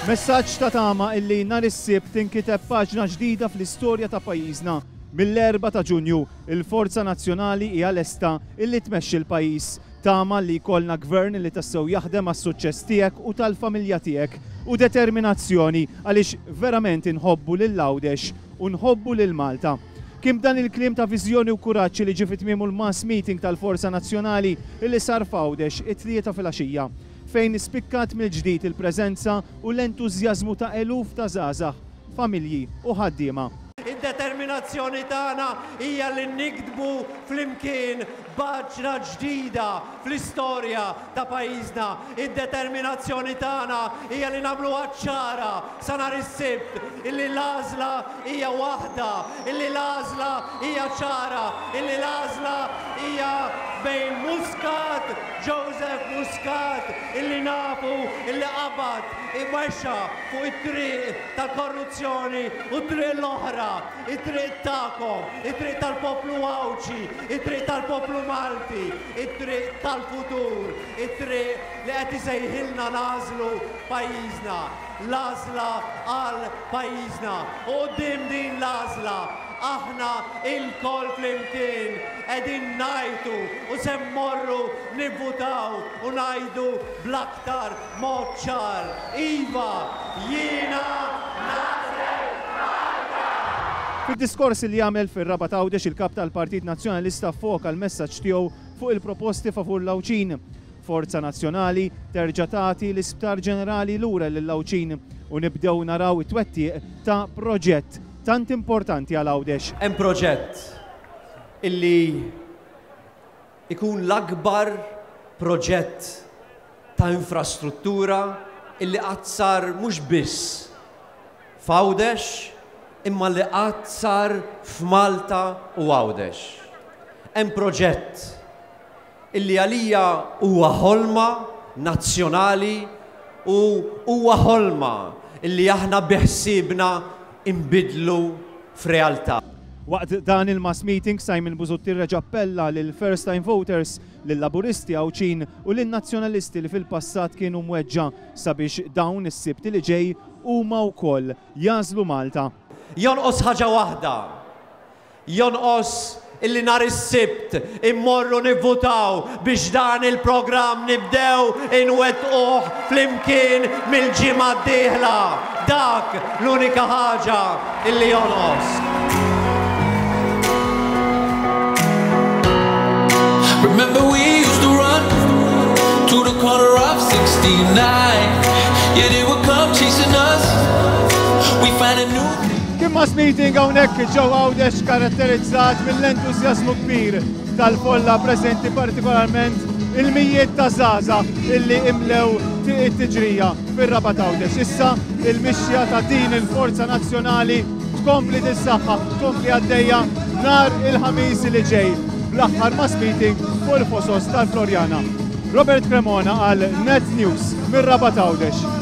Messaġġ ta' tama illi nhar is-Sibt tinkiteb paġna ġdida fl-istorja ta' pajjiżna. Mill-Erbgħa ta' Ġunju, il-Forza Nazzjonali hija lesta illi tmexxi l-pajjiż. Tama li jkollna gvern li tassew jaħdem għas-suċċess tiegħek u tal-familja tiegħek u determinazzjoni għaliex verament inħobbu lil Għawdex u nħobbu lil Malta. Kien b'dan il-kliem ta' viżjoni u kuraġġ li ġie fi tmiemu l-mass meeting tal-Forza Nazzjonali li sar f'Għawdex it-Tlieta filgħaxija, fejn spikkat mill-ġdid il-preżenza u l-entużjażmu ta' eluf ta' żgħażagħ, familji u ħaddiema. Id-determinazzjoni tagħna hija li niktbu flimkien paġna ġdida fl-istorja ta' pajjiżna. Id-determinazzjoni tagħna hija li nagħmluha ċara sa nhar is-Sibt illi l-għażla hija waħda, illi l-għażla hija ċara, illi l-għażla hija bejn Muscat, Joseph Muscat, illi nafu illi qabad mexa fuq it-triq tal-korruzzjoni u t-triq l-oħra, it-triq tagħkom, it-triq tal-poplu Għawdxi, it-triq tal-poplu Malti, it-triq tal-futur, it-triq li qed isejħilna nagħżlu pajjiżna, l-għażla għal pajjiżna. U quddiem din l-għażla, aħna ilkoll flimkien qegħdin ngħajtu u se mmorru nivvutaw u ngħidu bl-aktar mod ċar, Iva, jiena nagħżel Malta! Fid-diskors li għamel fir-Rabat Għawdex il-Kap tal-Partit Nazzjonalista ffoka l-messaġġ tiegħu fuq il-proposti favur l-Għawdxin. Forza Nazzjonali terġa' tagħti l-Isptar Ġenerali lura lill-Għawdxin u nibdew naraw it-twettiq ta' proġett tant importanti għal Għawdex. Hemm proġett illi ikun l-akbar proġett ta' infrastruttura illi qatt sar mhux biss f'Għawdex imma li qatt sar f'Malta u Għawdex. Hemm proġett illi għalija huwa ħolma nazzjonali u huwa ħolma illi aħna biħsiebna nbiddlu f'realtà. Waqt dan il-mass meeting Simon Busuttil reġa' appella lill-first time voters, lil-Laburisti Għawdxin u lin-Nazzjonalisti li fil-passat kienu mweġġa' sabiex dawn is-Sibt li ġej huma wkoll jagħżlu Malta. Jonqos ħaġa waħda. Jonqos illi nhar is-Sibt immorru nivvutaw biex dan il-programm nibdew inwettquh flimkien mill-ġimgħa d-dieħla. Dak l-unika ħaġa illi jonqos. Remember we used to run to the corner of 69 Yeah, they would come chasing us We find a new Kien mass meeting hawnhekk ġewwa Għawdex karatterizzat mill-entużjażmu kbir tal-folla preżenti partikolarment il-mijiet ta' żgħażagħ illi imlew it-tiġrija fir-Rabat Għawdex. Issa il-mixja ta' din il-forza nazzjonali tkompli tissaħħaħ, tkompli għaddejja nhar il-Ħamis li ġej bl-aħħar mass meeting fuq il-fosos tal-Floriana. Robert Cremona għal Net News mir-Rabat Għawdex.